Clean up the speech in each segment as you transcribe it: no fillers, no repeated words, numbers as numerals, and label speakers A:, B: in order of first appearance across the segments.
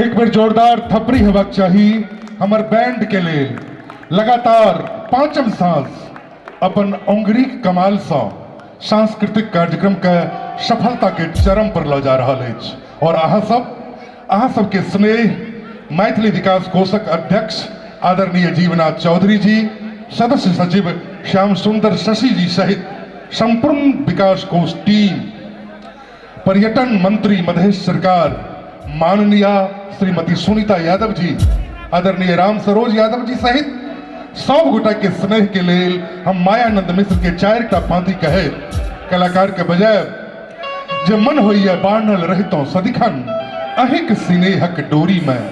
A: एक बेर जोरदार थपड़ी हेबाक चाही हमर बैंड के लेल। लगातार पांचम सांस अपन औंगरीक कमाल सँ सांस्कृतिक कार्यक्रम के सफलता के चरम पर लऽ जा रहल अछि और अहाँ सबके स्नेह मैथिली विकास कोषक अध्यक्ष आदरणीय जीवनाथ चौधरी जी, सदस्य सचिव श्याम सुंदर शशि जी सहित संपूर्ण विकास कोष टीम, पर्यटन मंत्री मधेश सरकार माननीय श्रीमती सुनीता यादव जी, आदरणीय राम सरोज यादव जी सहित सब गोटा के स्नेह के लेल हम मायानंद मिश्र के 4टा पांति कहे कलाकार के बजाय जे मन होइए बान्हल रहितौं सदिखन अहिक स्नेहक डोरी में,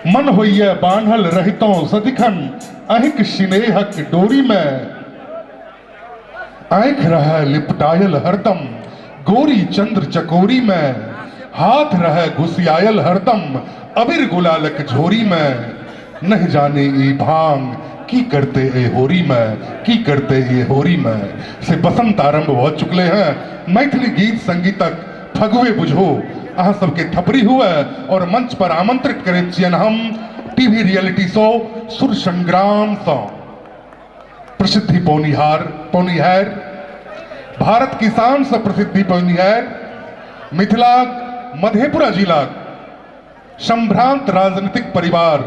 A: मन होइए बान्हल रहितौं सदिखन अहिक स्नेहक डोरी में, आँखि रहै लिपटायल हरदम गोरी चंद्र चकोरी में, हाथ रहै घुसियायल हरदम अबीर गुलालक झोरी में, नहीं जाने ई भांग की करते ए होरी में, की करते ए होरी में। से बसंत आरंभ भऽ चुकले हैं। मैथिली गीत संगीतक फगुए बुझो अहाँ सबके थपड़ी हुए और मंच पर आमंत्रित करैत छियनि हम टीवी रियलिटी शो सुर संग्राम सँ प्रसिद्धि पौनिहार, भारत किसान से प्रसिद्धि पौनिहार, मिथिला मधेपुरा जिला संभ्रांत राजनीतिक परिवार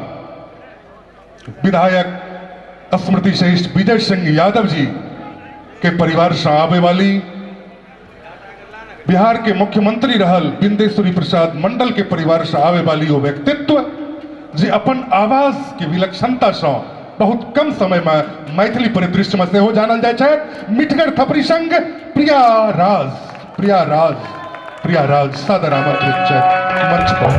A: विधायक स्मृति श्रेष्ठ विजय सिंह यादव जी के परिवार से आवे वाली, बिहार के मुख्यमंत्री रहल बिंदेश्वरी प्रसाद मंडल के परिवार से आवे वाली वो व्यक्तित्व जे अपन आवाज के विलक्षणता से बहुत कम समय में मैथिली परिदृश्य में सेहो जानल जाय छै, मिठगर थपरी संग प्रिया राज, प्रिया राज, प्रिया राज सादर आमंत्रित छै मंच पर।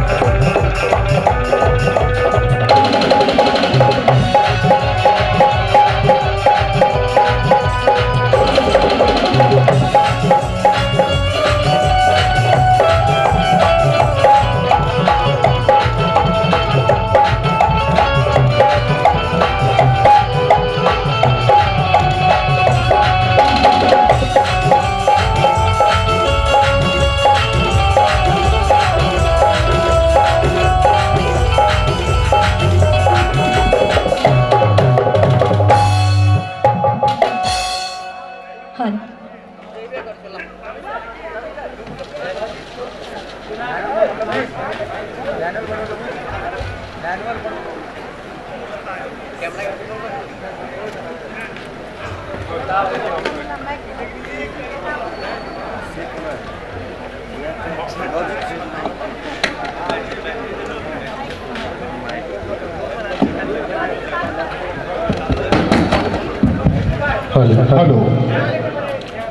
B: हेलो
A: हेलो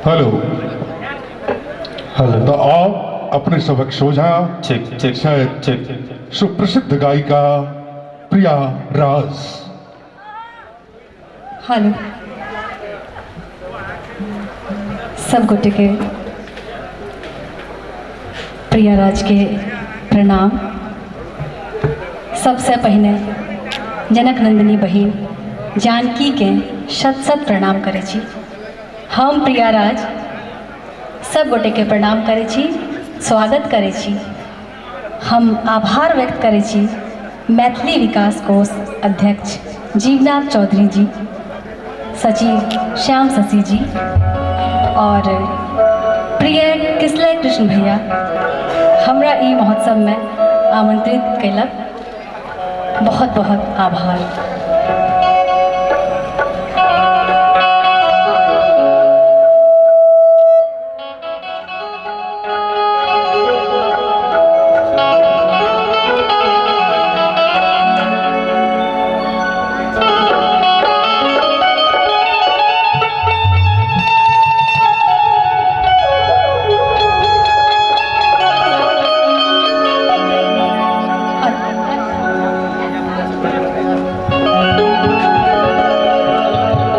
A: हेलो
B: हेलो
A: तो आओ अपने सबक सोझा
B: ठीक ठीक
A: शायद
B: ठीक
A: सुप्रसिद्ध गायिका प्रिया राज।
C: हेलो सब गोटे के प्रिया राज के प्रणाम। सबसे पहिने जनक नंदिनी बहिन जानकी के शत शत प्रणाम करै छी। हम प्रिया राज सब गोटे के प्रणाम करै छी, स्वागत करै छी। हम आभार व्यक्त करै छी मैथिली विकास कोष अध्यक्ष जीवनाथ चौधरी जी, सचिव श्याम शशि जी और प्रिय किसलय कृष्ण भैया हमरा ई महोत्सव में आमंत्रित कैलक। बहुत बहुत आभार।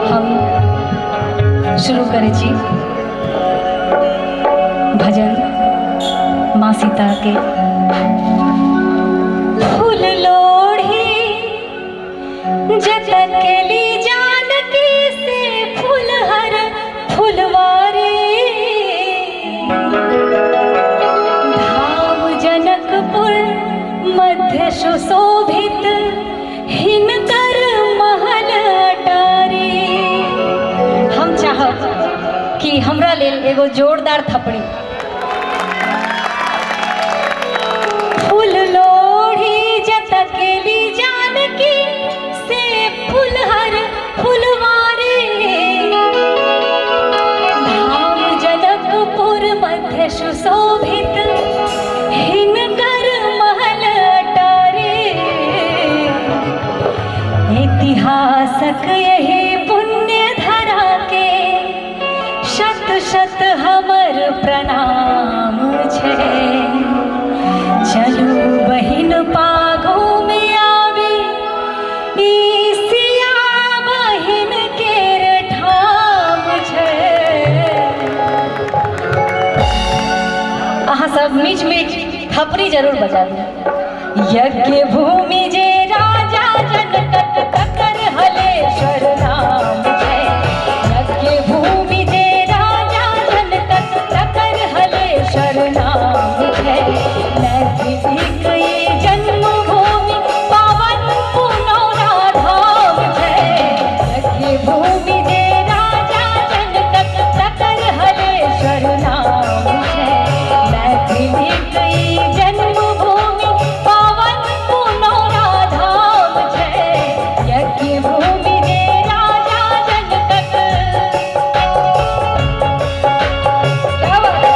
C: हम शुरू करै छी भजन माँ सीता के। फूल लोढ़ी जतन के ली जानकी से फूलहर फुलवारी, धाम जनकपुर मध्य सुशोभित हिनकर महल अटारी। हम चाहब कि हमरा लेल एगो जोरदार थपड़ी। फूल लोढ़ी जत केली जानकी से फुलहर फुलवारी। धाम जनकपुर मध्य सुशोभित हिनकर महल अटारी। इतिहासक यही पुण्य धरा के शत शत हमर प्रणाम छै। चलू बहिन पागो में आबी, ई सिया बहिन केर ठाम छै। अहाँ सब मीठ मीठ थपड़ी जरूर बजाबी। यज्ञ भूमि जे राजा जनकक तकर हलेश्वर नाम छै। यज्ञ भूमि जे राजा जनकक तकर हलेश्वर नाम छै। मैथिलीक ई जन्मभूमि पावन पुनौरा धाम छै। यज्ञ भूमि जे राजा जनकक तकर हलेश्वर नाम छै। मैथिलीक ई जन्मभूमि पावन पुनौरा धाम छै। यज्ञ भूमि जे राजा जनकक। क्या बात है?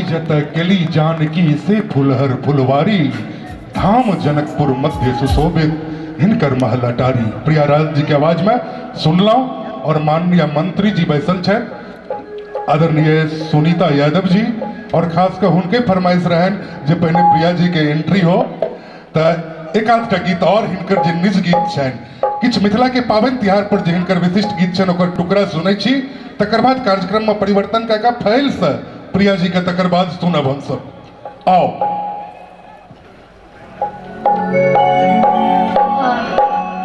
A: जतय केली जानकी से फुलहर फुलवारी, धाम जनकपुर मध्य सुशोभित हिनकर महल अटारी। प्रियाराज जी के आवाज में सुनलहुँ और माननीय मंत्री जी बैसल छथि, आदरणीय सुनीता यादव जी, और खास कर हुनके फरमाइश रहन जे पहिने प्रिया जी के एंट्री हो, तऽ एक आधटा गीत और हिनकर जे निज गीत छनि, किछु मिथिला के पाबनि तिहार पर जे हिनकर विशिष्ट गीत छनि ओकर टुकड़ा सुनै छी, तकर बाद कार्यक्रम में परिवर्तन कए कऽ फैल से प्रिया जी के तकर बाद सुनब हमसब। आओ।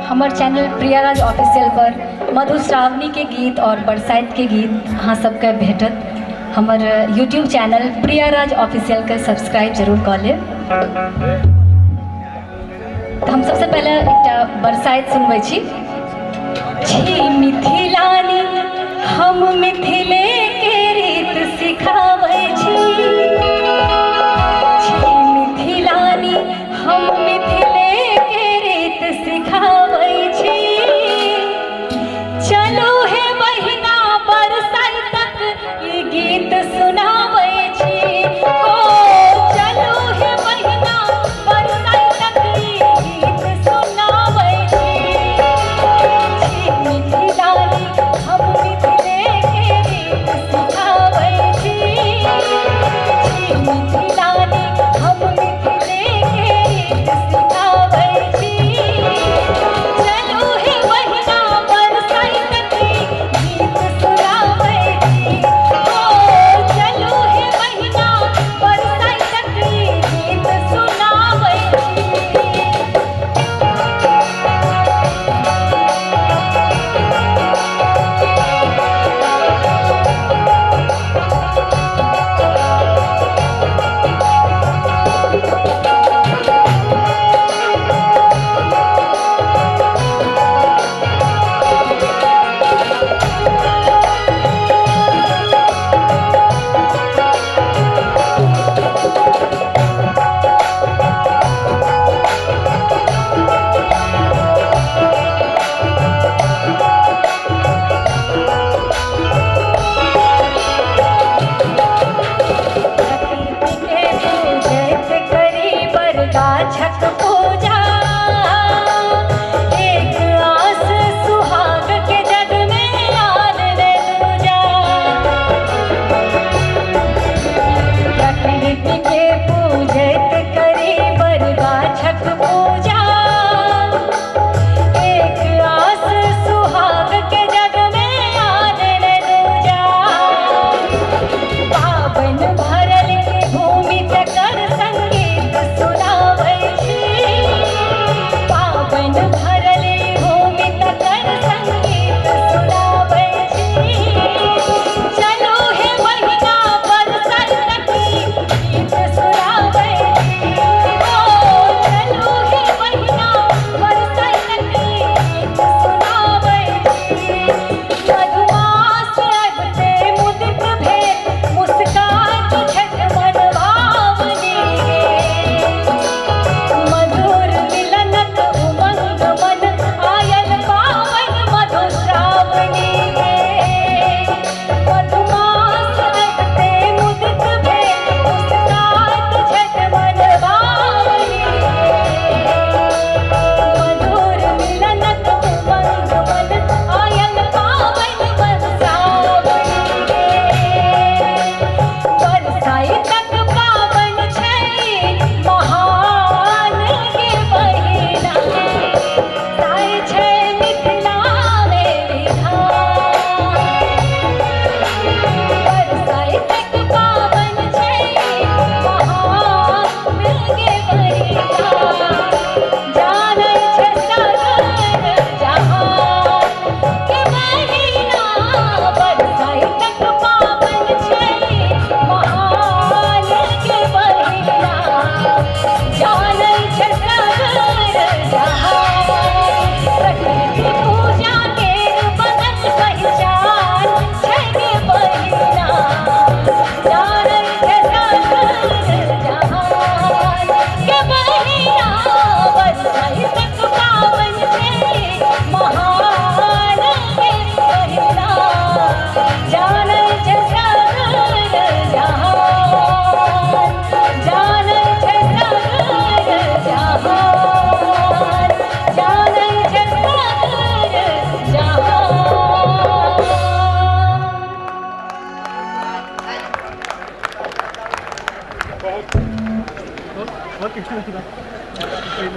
C: हमर चैनल प्रियाराज ऑफिशियल पर मधुश्रावणी के गीत और बरसाइत के गीत अहाँ सबके भेटत। हमर यूट्यूब चैनल प्रियाराज ऑफिशियल के सब्सक्राइब जरूर कऽ लेब। तऽ हम सबसँ पहिले एकटा बरसाइत सुनबै छी। छी मिथिलानी हम मिथिले के रीत सिखाबै छी, छी मिथिलानी हम मिथिले के रीत सिखाबै छी, चलू हे बहिना बरसाइतक ई गीत सुनाबै छी, हो चलू हे बहिना बरसाइतक ई गीत सुनाबै छी, छी मिथिलानी हम मिथिले के रीत सिखाबै छी, छी मिथिलानी हम मिथिले के रीत सिखाबै छी, चलू हे बहिना बरसाइतक ई गीत सुनाबै छी, हो चलू हे बहिना बरसाइतक ई गीत सुनाबै छी। प्रकृति के पूजैत करी बरगाछक पूजा, एक आस सुहाग के जग में आन रे दूजा, प्रकृति के पूजैत करी बरगाछक पूजा, एक आस सुहाग के जग में आन रे दूजा, पावन भरल के भूमि तकर संगीत सुनाबै छी,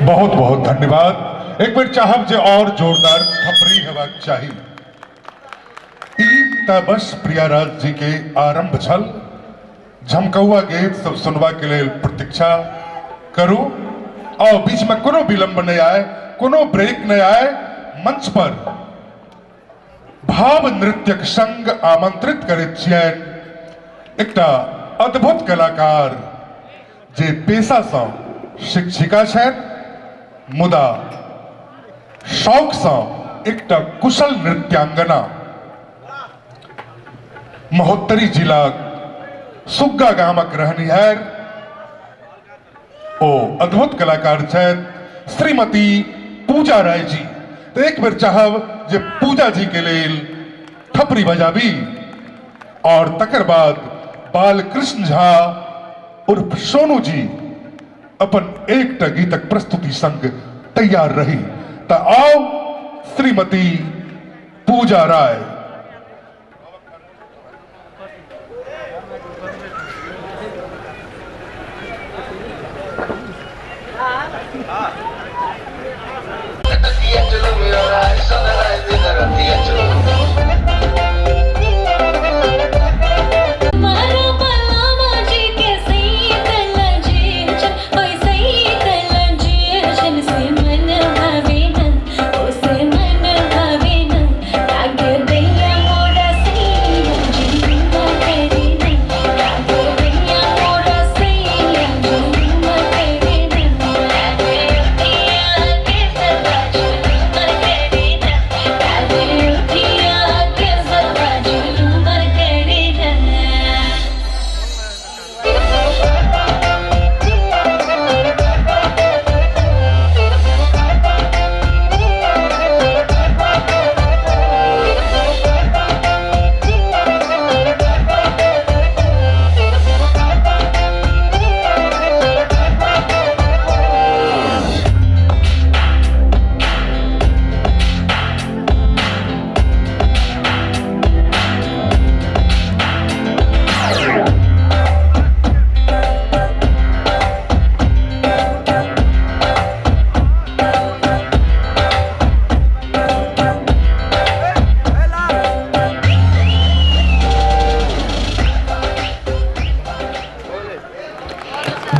A: बहुत बहुत धन्यवाद। एक बेर चाहब जे और जोरदार थपड़ी हेबाक चाही। ई तऽ बस प्रियाराज जी के आरंभ छल। झमकौआ गीत सब सुनबा के लेल प्रतीक्षा करू और बीच में कोनो विलंब नहीं आए, कोनो ब्रेक नहीं आए। मंच पर भाव नृत्यक संग आमंत्रित करैत छियनि एकटा अद्भुत कलाकार जे पेशासँ शिक्षिका छथि मुदा शौकसँ एकटा कुशल नृत्यांगना, महोत्तरी जिलाक सुग्गा गामक रहनिहार ओ अद्भुत कलाकार छथि श्रीमती पूजा राय जी। तो एक बेर चाहब जे पूजा जी के लेल थपड़ी बजाबी और तकर बाद बालकृष्ण झा उर्फ सोनू जी अपन एकटा गीतक प्रस्तुति संग तैयार रही। तो आओ श्रीमती पूजा राय।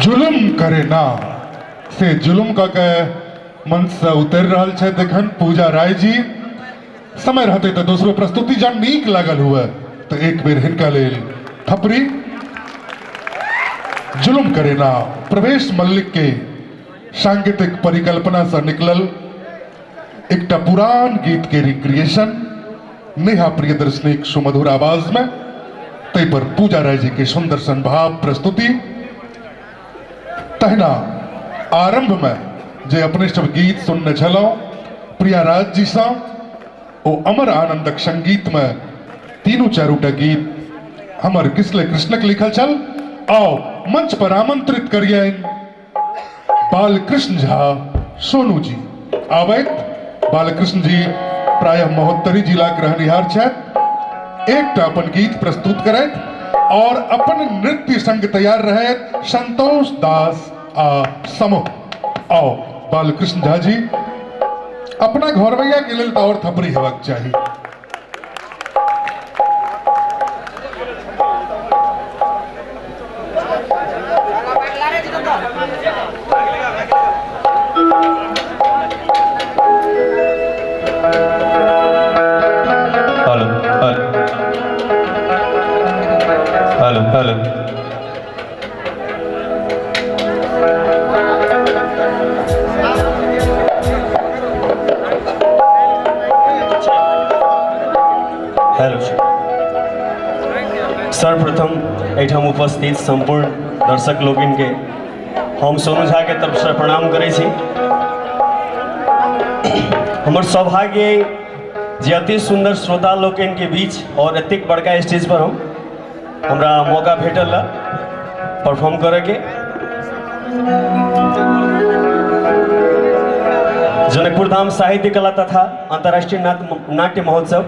A: जुलुम करे ना से जुलुम कऽ के मंच से उतरि रहल छथि एखन पूजा राय जी। समय रहते तऽ दोसरो प्रस्तुति जब नीक लागल हुए तऽ एक बेर हिनका लेल थपड़ी। जुलुम करे ना प्रवेश मल्लिक के सांगीतिक परिकल्पना से निकलल एकटा पुरान गीत के रिक्रिएशन नेहा प्रियदर्शनी सुमधुर आवाज में, तै पर पूजा राय जी के सुंदर सन भाव प्रस्तुति। तहिना आरंभ में जे अपने सब गीत सुनने छलहुँ प्रियाराज जी सँ, ओ अमर आनंदक संगीत में तीनू चारूटा गीत हमर किसले कृष्णक लिखल छल। आओ मंच पर आमंत्रित करियनि बालकृष्ण झा सोनू जी। आबैत बालकृष्ण जी प्रायः महोत्तरी जिलाक रहनिहार छथि, एकटा अपन गीत प्रस्तुत करैत और अपन नृत्य संग तैयार रहैत संतोष दास आ समूह। आओ बालकृष्ण झा जी, अपना घरवैया के लेल तऽ और थपड़ी हेबाक चाही।
B: Hello hello hello hello. Hello. सर्वप्रथम एहिठाम उपस्थित सम्पूर्ण दर्शक लोकनिके हम सोनू झा के तरफसँ प्रणाम करै छी। हमर सौभाग्य जे अति सुन्दर श्रोता लोकनिके बीच और एतेक बड़का स्टेज पर हम हमरा मौका भेटल परफॉर्म करैके। जनकपुर धाम साहित्य कला तथा अंतर्राष्ट्रीय नाट्य महोत्सव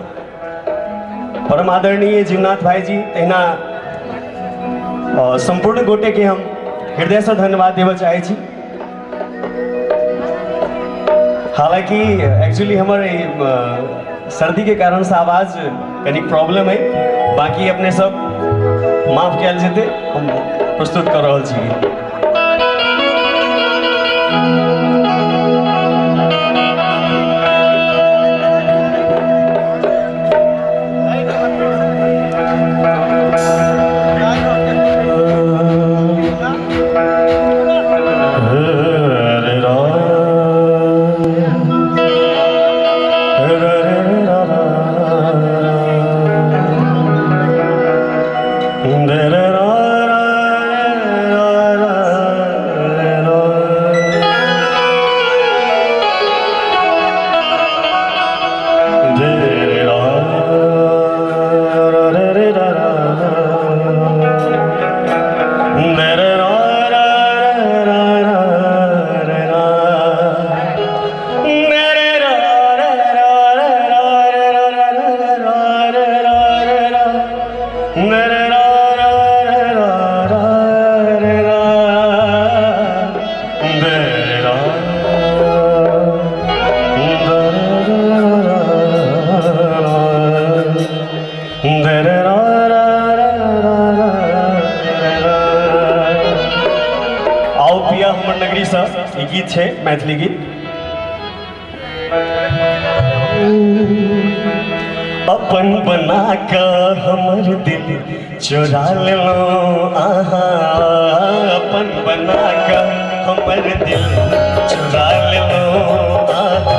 B: परम आदरणीय जीवनाथ भाईजी, तहिना सम्पूर्ण गोटे के हम हृदयसँ धन्यवाद देबऽ चाहै छी। हालांकि एक्चुअली हमर ई, सर्दीके कारणसँ आवाज कनि प्रॉब्लम अइ, बाँकी अपने सब माफ कयल जेतै। हम प्रस्तुत कऽ रहल छी। आओ पिया हमर नगरीसँ ई गीत छै, मैथिली गीत। अपन बना कऽ हमर दिल चोरा लेलहुँ अहाँ, अपन बना कऽ हमर दिल चोरा लेलहुँ अहाँ,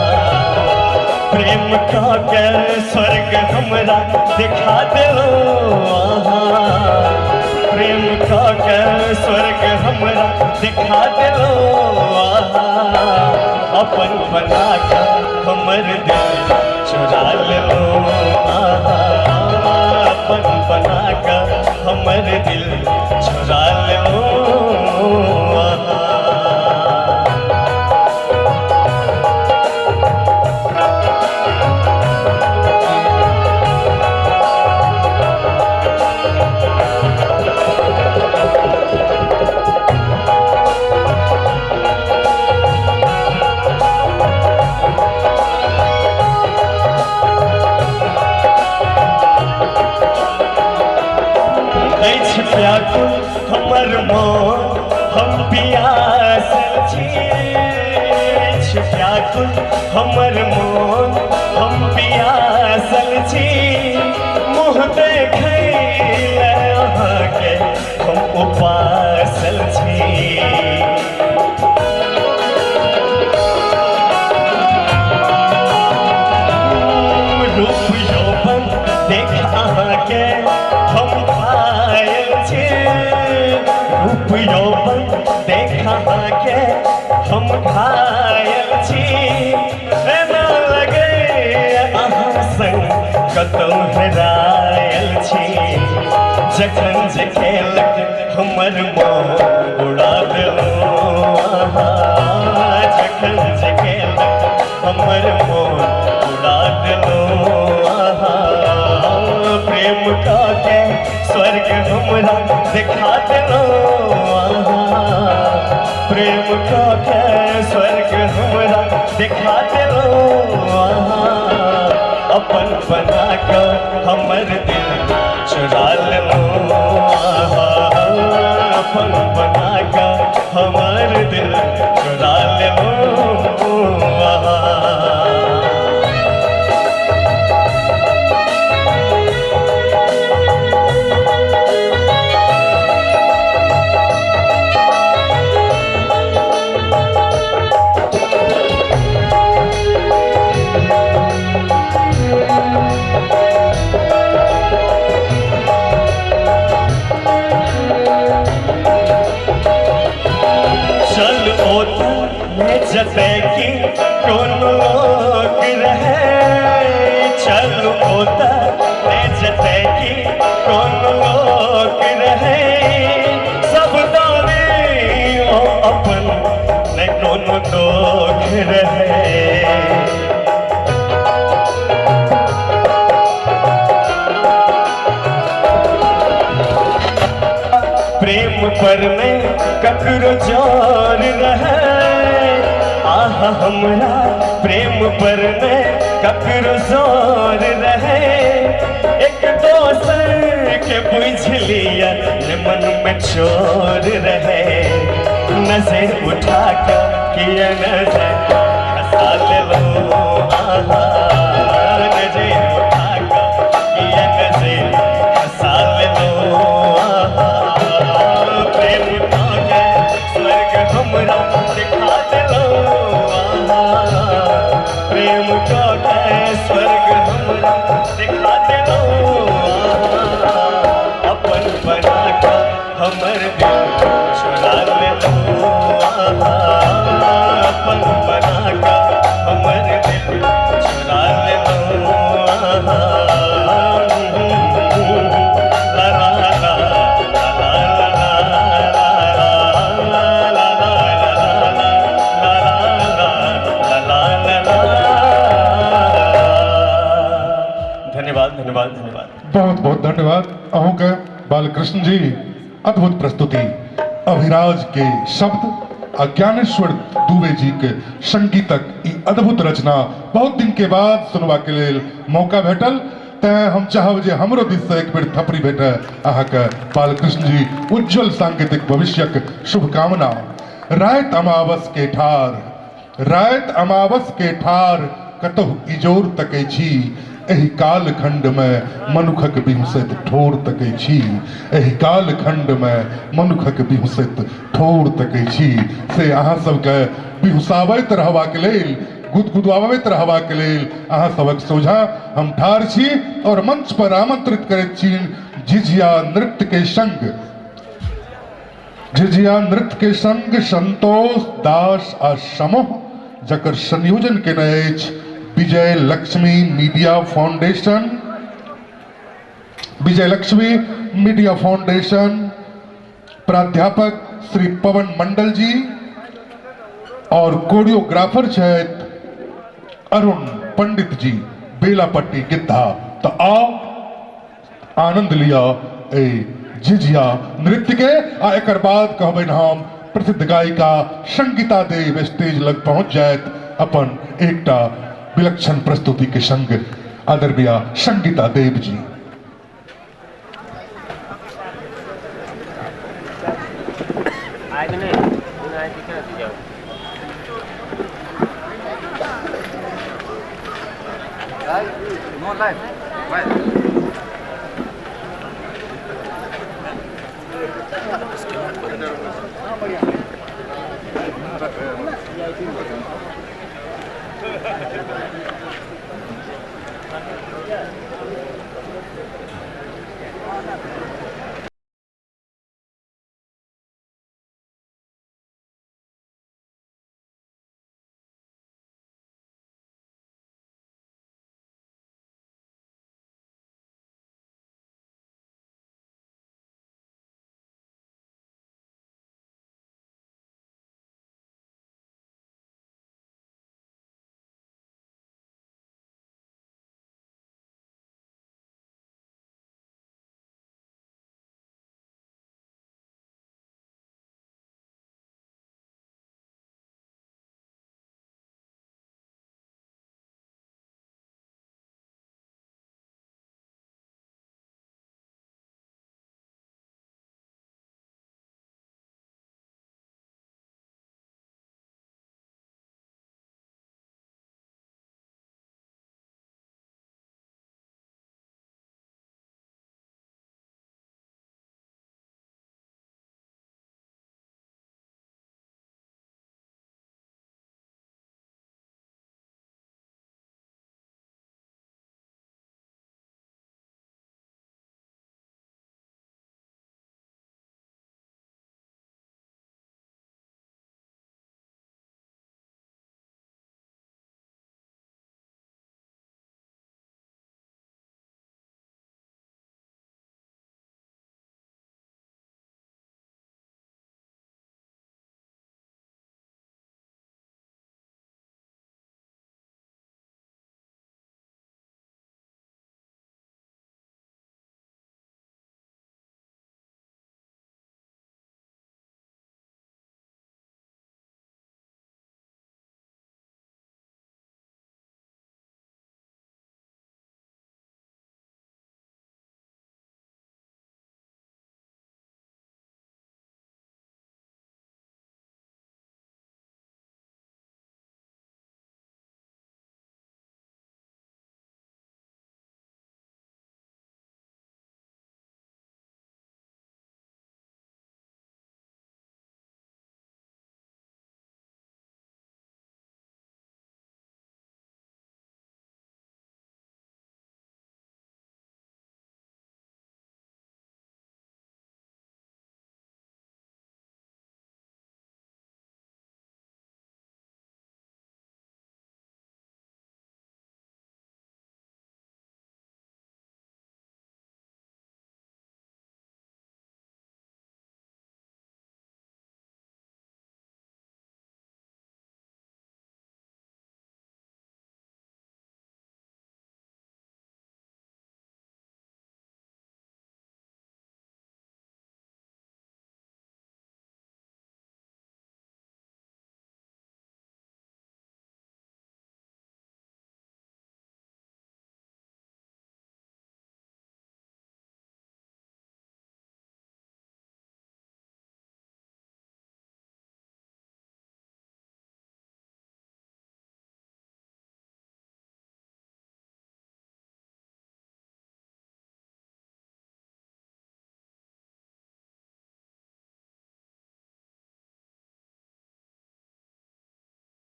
B: प्रेम कऽ के स्वर्ग हमरा देखा देलहुँ अहाँ, प्रेम कऽ के स्वर्ग हमरा देखा देलहुँ अहाँ, अपन बना कऽ हमर दिल चुरा लेलहुँ अहाँ, अपन बना कऽ हमर दिल चुरा लेलहुँ अहाँ। अछि व्याकुल हमर मोन, हम पियासल छी। अछि व्याकुल हमर मोन, हम पियासल छी। मुँह देखै लए अहाँके हम उपासल छी। रूप यौवन देख अहाँके हम घायल छी। रूप यौवन देख अहाँके हम घायल छी। एना लगै अहाँ संग कतौ हेरायल छी। जखन जे खेलक हमर मोन उड़ा देलहुँ अहाँ, जखन जे खेलक हमर मोन उड़ा देलहुँ अहाँ, प्रेम कऽ के स्वर्ग हमरा देखा देलहुँ अहाँ, प्रेम कऽ के स्वर्ग हमरा देखा देलहुँ अहाँ, अपन बना कऽ हमर दिल चुरा लेलहुँ अहाँ, अपन बना कऽ हमर दिल चुरा लेलहुँ अहाँ। चल ओतऽ जतय कि कोनो लोक रहै, चल ओतऽ जतय कि कोनो लोक रहै, सब दाने ओ अपन ने कोनो दोख रहै। प्रेम पर ने ककरो ककरो जोर रहे। आहा हमरा प्रेम पर ने ककरो जोर रहे। एक दोसर के बुझ लिया ने मन में चोर रहे। नजर उठा के किया नजर हंसा लेलो, आहा नजर उठा के किया नजर हंसा लेलो, आहा प्रेम के स्वर्ग हमरा दिखा देलो, आहा प्रेम के स्वर्ग हमरा दिखा देलो, आहा अपन बना के हमर दिल चुरा लेलो, आहा अपन बना के हमर दिल चुरा लेलो, आहा ला ला ला ला ला ला ला ला ला ला ला ला। धन्यवाद धन्यवाद धन्यवाद।
A: बहुत बहुत धन्यवाद अहूँके बालकृष्ण जी। अद्भुत प्रस्तुति, अभिराज के शब्द आ ज्ञानेश्वर दुबे जी के संगीतक ई अद्भुत रचना बहुत दिन के बाद सुनबा के लेल मौका भेटल, तें हम चाहब जे हमरो दिस से एक बेर थपड़ी भेटे अहाँके बालकृष्ण जी। उज्जवल सांगीतिक भविष्यक शुभकामना। राति अमावस के ठार, राति अमावस के ठार कतहु इजोर तकै छी, एहि कालखंडमे मनुखक बिहुँसैत ठोर तकै छी, एहि कालखंडमे मनुखक बिहुँसैत ठोर तकै छी। से अहाँ सबके बिहुँसाबैत रहबाक लेल, गुदगुदाबैत रहबाक लेल अहाँ सबक सोझाँ हम ठाढ़ छी और मंच पर आमंत्रित करैत छी झिझिया नृत्य के संग, झिझिया नृत्य के संग संतोष दास आ समूह, जकर संयोजन केने अछि Vijay Lakshmi media foundation, Vijay Lakshmi media foundation, प्राध्यापक श्री पवन मंडल जी और कोरियोग्राफर छथि अरुण पंडित जी, बेलापट्टी गिद्धा। तो आओ आनंद लिया एहि झिझिया नृत्य के, आ एकर बाद कहबनि हम प्रसिद्ध गायिका संगीता देव स्टेज लग पहुंच जायत अपन एकटा विलक्षण प्रस्तुति के संग। आदरणीय Sangeeta Dev ji.
D: No life. Why?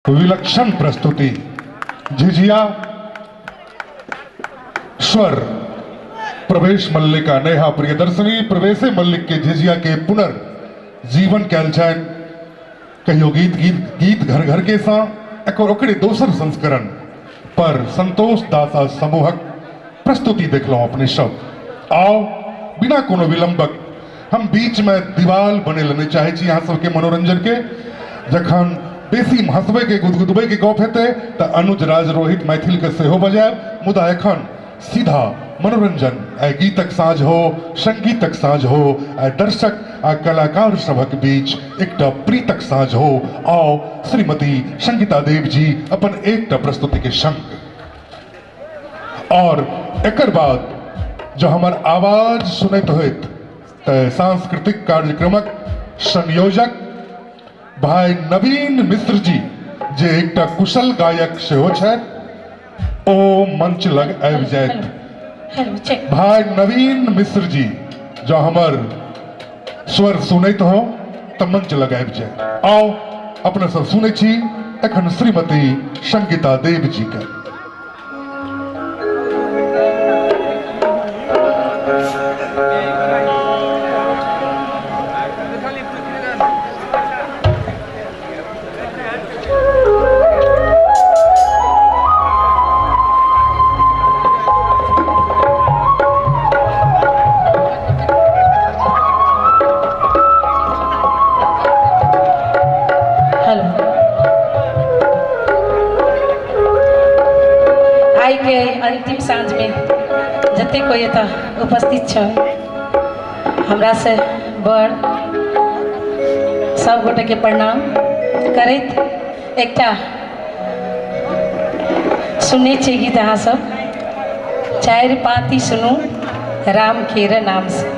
A: विलक्षण प्रस्तुति झिझिया स्वर प्रवेश मल्लिक आ नेहा प्रियदर्शनी प्रवेशे मल्लिक के झिझिया के पुनर्जीवन कयल छनि। कहियो गीत गीत गीत घर घर के सा एकर ओकरे दोसर संस्करण पर संतोष दास आ समूहक प्रस्तुति देखलहुँ अपने सब। आओ बिना कोनो विलंबक हम बीच में दीवाल बने लए नहि चाहै छी अहाँ सबके मनोरंजन के। जखन बेसी हंसबै के गुदगुदबै के गप हेतै तऽ अनुज राज रोहित मैथिल के सेहो बजायब, मुदा एखन सीधा मनोरंजन, आइ गीतक साँझ हो, संगीतक साँझ हो, आइ दर्शक आ कलाकार सभक बीच एकटा प्रीतक साँझ हो। आओ श्रीमती संगीता देव जी अपन एकटा प्रस्तुति के संग, और एकर बाद जो हमर आवाज सुनैत होइत तऽ सांस्कृतिक कार्यक्रमक संयोजक भाई नवीन मिश्र जी, जे एकटा कुशल गायक सेहो छथि, ओ मंच लग आबि जायत। भाई नवीन मिश्र जी जो हमर स्वर सुनैत हो तऽ मंच लग आबि जाय। आओ अपने सब सुनै छी एखन श्रीमती संगीता देव जी के।
E: हेलो, आइ के अंतिम साँझ में जते कोई एतऽ उपस्थित छै, हमरा से बड़ सब गोटे के प्रणाम करैत एकटा सुनै छियै गीत अहाँ सब, चारि पाँति सुनू राम केर नाम से।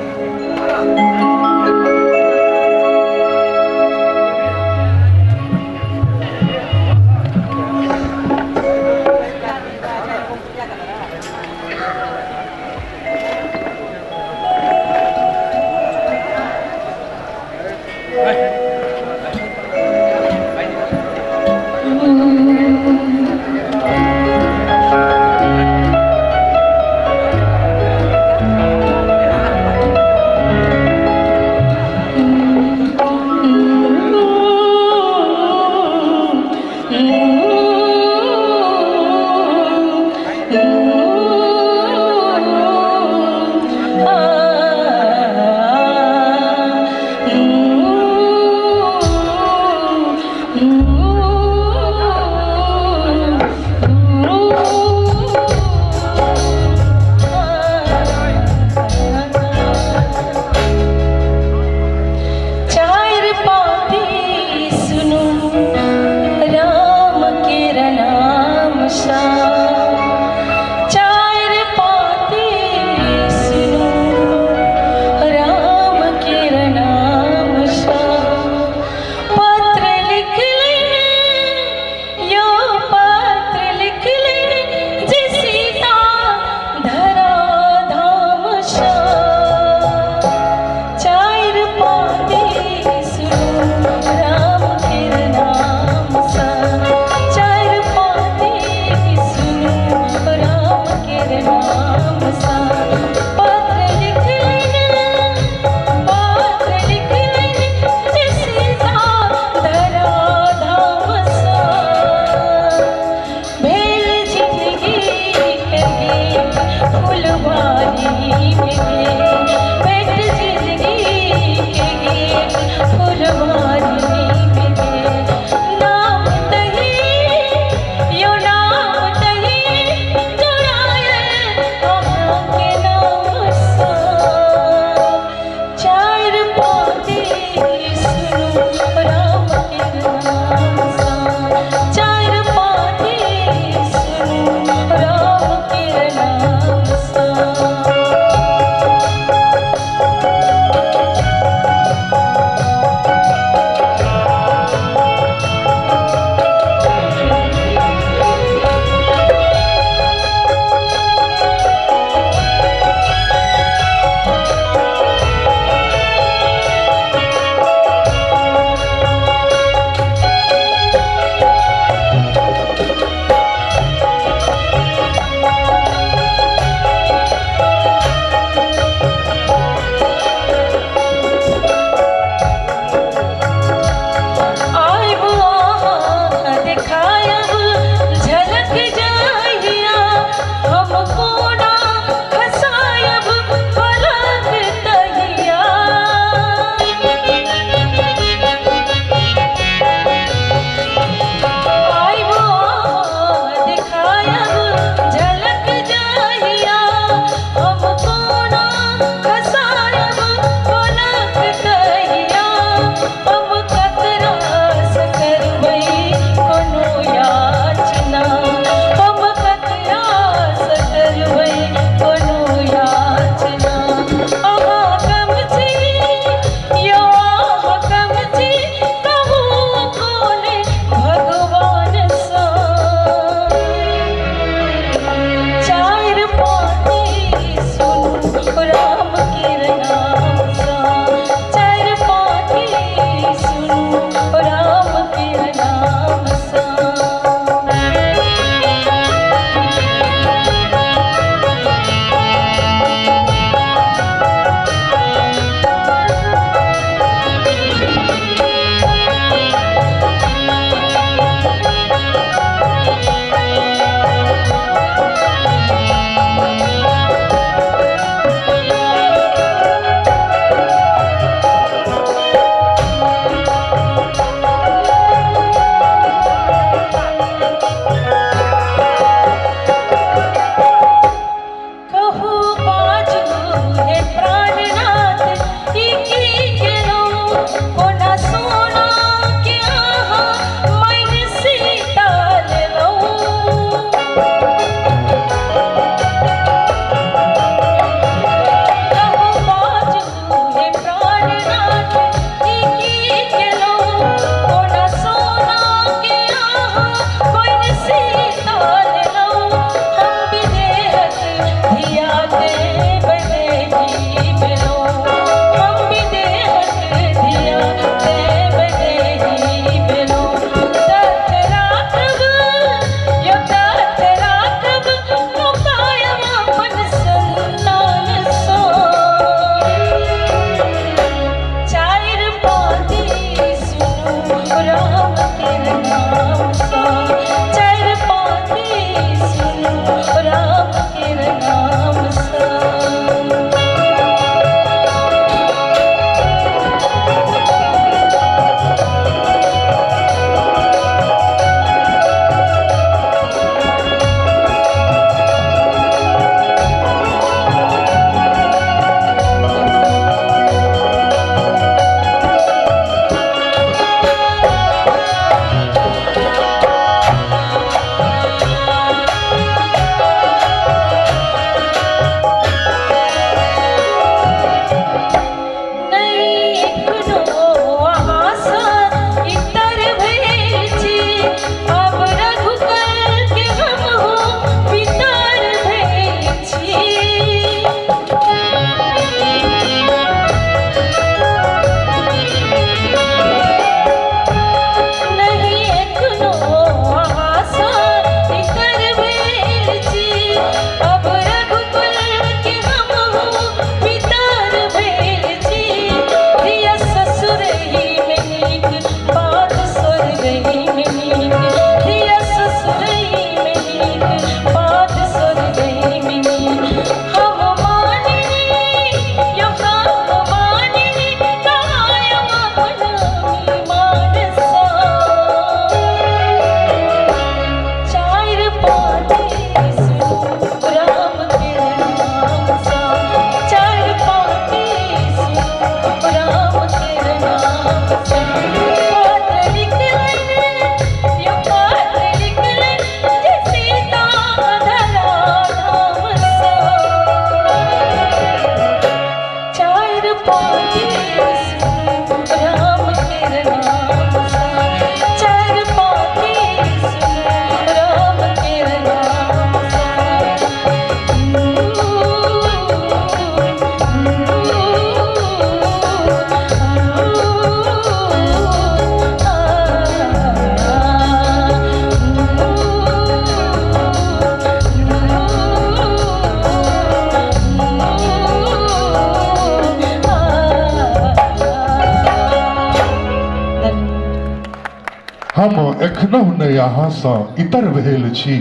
A: हम एखनहुँ नहि अहाँसँ इतर भेल छी,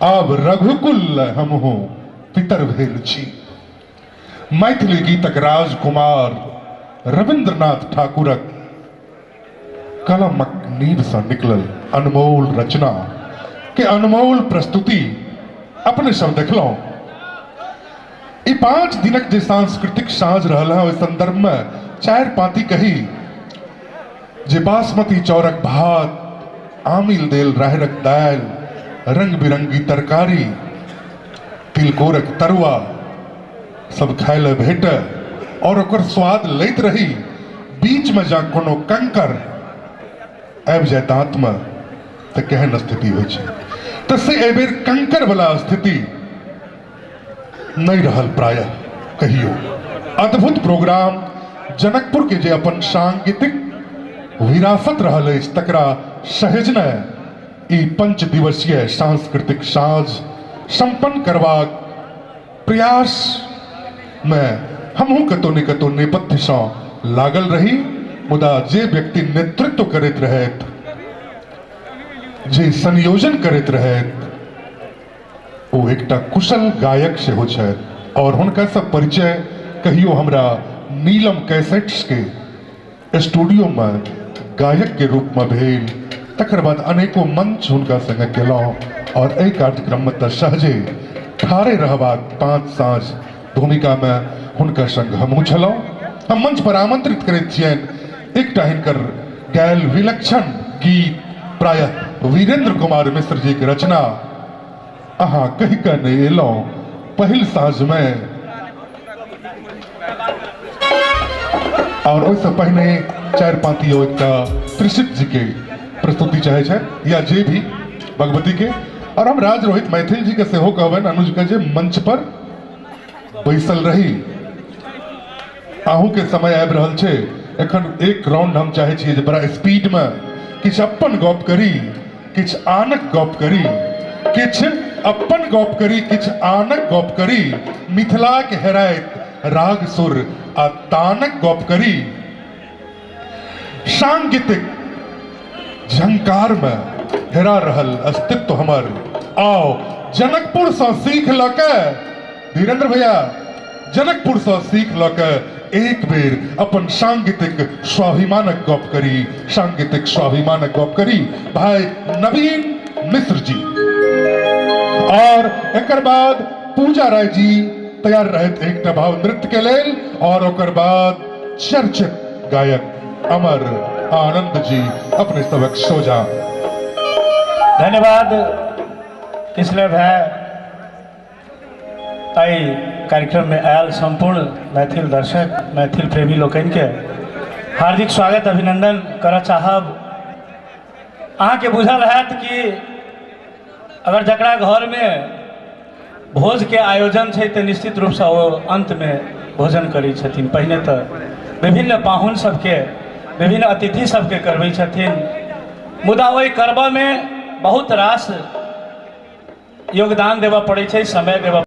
A: आब रघुकुल लए हमहूँ पितर भेल छी। मैथिली गीतक राजकुमार रविन्द्रनाथ ठाकुरक कलमक नीबसँ निकलल अनमोल रचना के अनमोल प्रस्तुति अपने सब देखलहुँ। ई 5 दिनक जे सांस्कृतिक साँझ रहल है, ओहि संदर्भ में 4 पाँति कही जे बासमती चाउरक भात, आमिल देल राहड़क दालि, रंग बिरंगी तरकारी, तिलकोरक तरुआ सब खाय लए भेटय और ओकर स्वाद लैत रही। बीच में जा कोनो कंकर आबि जाय दांत में तऽ केहन स्थिति होइ छै, तऽ से एहि बेर कंकर वाला स्थिति नहीं रहल प्रायः कहियो। अद्भुत प्रोग्राम जनकपुर के जे अपन सांगीतिक विरासत रहल अछि तकरा सहेजने ई 5 दिवसीय सांस्कृतिक साँझ संपन्न करबाक प्रयास में हमहूँ कतौ ने कतौ नेपथ्य सँ लागल रही, मुदा जे व्यक्ति नेतृत्व करैत रहैत, जे संयोजन करैत रहैत, ओ एकटा कुशल गायक सेहो छथि और हुनका सब परिचय कहियो हमरा नीलम कैसेट्स के स्टूडियो में गायक के रूप में भेल। तकर बाद अनेको मंच हुनका संगे केलहुँ और एहि कार्यक्रम में तऽ सहजे ठाढ़े रहबाक 5 साँझ भूमिका में हुनका संग हमहूँ छलहुँ। हम मंच पर आमंत्रित करैत छियनि एकटा हिनकर गायल विलक्षण गीत, प्रायः वीरेंद्र कुमार मिश्र जी के रचना, अहाँ कहि कऽ नहि एलहुँ पहिल साँझ में। और ओहिसँ पहिने 4 पाँति एकटा त्रिषित जी के प्रस्तुति चाहे छथि या जे भी भगवती के। और हम राज रोहित मैथिल जी के सेहो कहबनि अनुज के जे मंच पर बैसल रही, अहूँ के समय आबि रहल छै। एखन एक राउंड हम चाहे छियै जे बड़ा स्पीड में किछु अपन गप करी, किछु आनक गप करी, किछु अपन गप करी, किछु आनक गप करी, मिथिलाक हेराइत राग सुर आ तानक गप करी। सांगीतिक झंकार में हेरा रहल अस्तित्व हमर, आओ जनकपुर सँ सीख लऽ के, धीरेन्द्र भैया जनकपुर सँ सीख लऽ के एक बेर अपन सांगीतिक स्वाभिमानक गप करी, सांगीतिक स्वाभिमानक गप करी भाई नवीन मिश्र जी। और एकर बाद पूजा राय जी तैयार रहत एकटा भाव नृत्य के लेल, और ओकर बाद चर्चित गायक अमर आनंद जी अपने सबक सोझा।
F: धन्यवाद किसलय भाई, एहि कार्यक्रम में आयल संपूर्ण मैथिल दर्शक मैथिल प्रेमी लोकनि के हार्दिक स्वागत अभिनंदन करऽ चाहब। अहाँके बुझल हैत कि अगर जकरा घरमे भोजके आयोजन छै तऽ निश्चित रूपसँ ओ अन्तमे भोजन करै छथिन। पहिने तऽ विभिन्न पाहुन सबके विभिन्न अतिथि सबके करबै छथिन, मुदा ओहि करबऽमे बहुत रास योगदान देबऽ पड़ै छै, समय देबऽ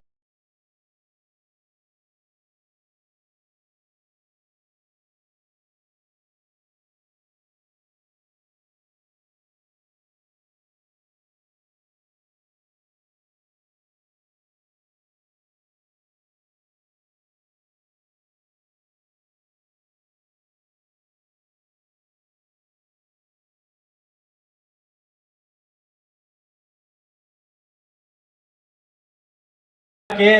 F: के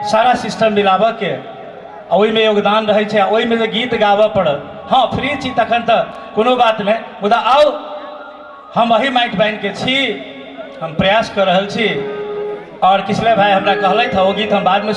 F: सारा सिस्टम मिलाबऽ के आ ओहिमे योगदान रहै छै आ ओहिमे जे गीत गाबऽ पड़त। हँ, फ्री छी तखन तऽ कोनो बात नहि, मुदा आउ हम एही माटि पानिके छी, हम प्रयास कऽ रहल छी। आओर किसलय भाइ हमरा कहलथि हँ, ओ गीत हम बादमे